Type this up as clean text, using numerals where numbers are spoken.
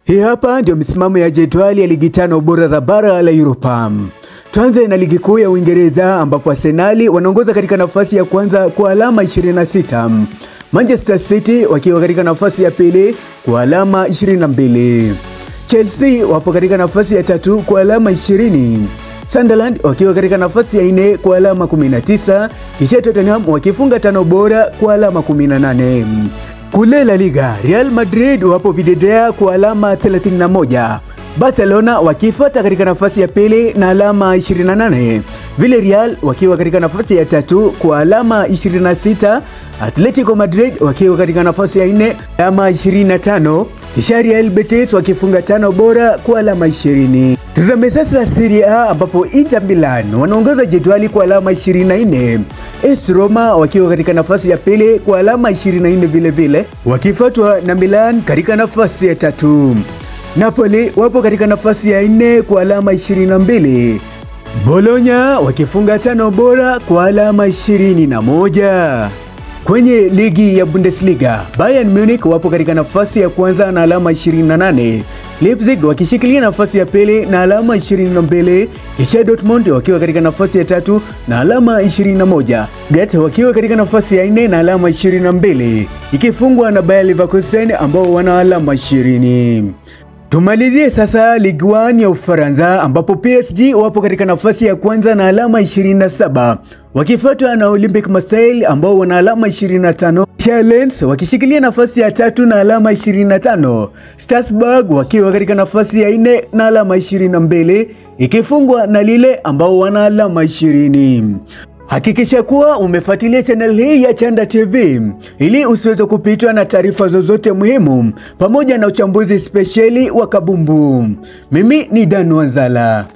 Hii hapa ndio misimamo ya jedwali ya ligi 5 bora za bara la Europa. Tuanze na ligi kuu ya Uingereza ambapo Arsenal wanaongoza katika nafasi ya kwanza kwa alama 26. Manchester City wakiwa katika nafasi ya pili kwa alama 22. Chelsea wapo katika nafasi ya tatu kwa alama 20. Sunderland wakiwa katika nafasi ya 4 kwa alama 19, kisha Tottenham wakifunga 5 bora kwa alama 18. Kule La Liga, Real Madrid wapo videdea kwa alama 31. Barcelona wakifuata katika nafasi ya pili na alama 28. Villarreal wakiwa katika nafasi ya tatu kwa alama 26. Atletico Madrid wakiwa katika nafasi ya 4 alama 25. Kisha Real Betis wakifunga 5 bora kwa alama 20. Tazame sasa Serie A ambapo Inter Milan wanaongoza jedwali kwa alama 24. AS Roma wakiwa katika nafasi ya pili kwa alama 24 vile vile, wakifuatwa na Milan katika nafasi ya tatu. Napoli wapo katika nafasi ya 4 kwa alama 22. Bologna wakifunga 5 bora kwa alama 21. Kwenye ligi ya Bundesliga, Bayern Munich wapo katika nafasi ya kwanza na alama 28. Leipzig wakishikilia nafasi ya pili na alama 22, kisha Dortmund wakiwa katika nafasi ya tatu na alama 21. Stuttgart wakiwa katika nafasi ya 4 na alama 22, ikifungwa na Bayer Leverkusen ambao wana alama 20. Tumalizie sasa Ligue 1 ya Ufaransa ambapo PSG wapo katika nafasi ya kwanza na alama 27, wakifuatwa na Olympique Marseille ambao wana alama 25. Lens wakishikilia nafasi ya tatu na alama 25. Strasbourg wakiwa katika nafasi ya 4 na alama 22, ikifungwa na Lille ambao wana alama 20. Hakikisha kuwa umefuatilia channel hii ya Chanda TV ili usiweze kupitwa na taarifa zozote muhimu pamoja na uchambuzi spesheli wa kabumbu. Mimi ni Dan Wanzala.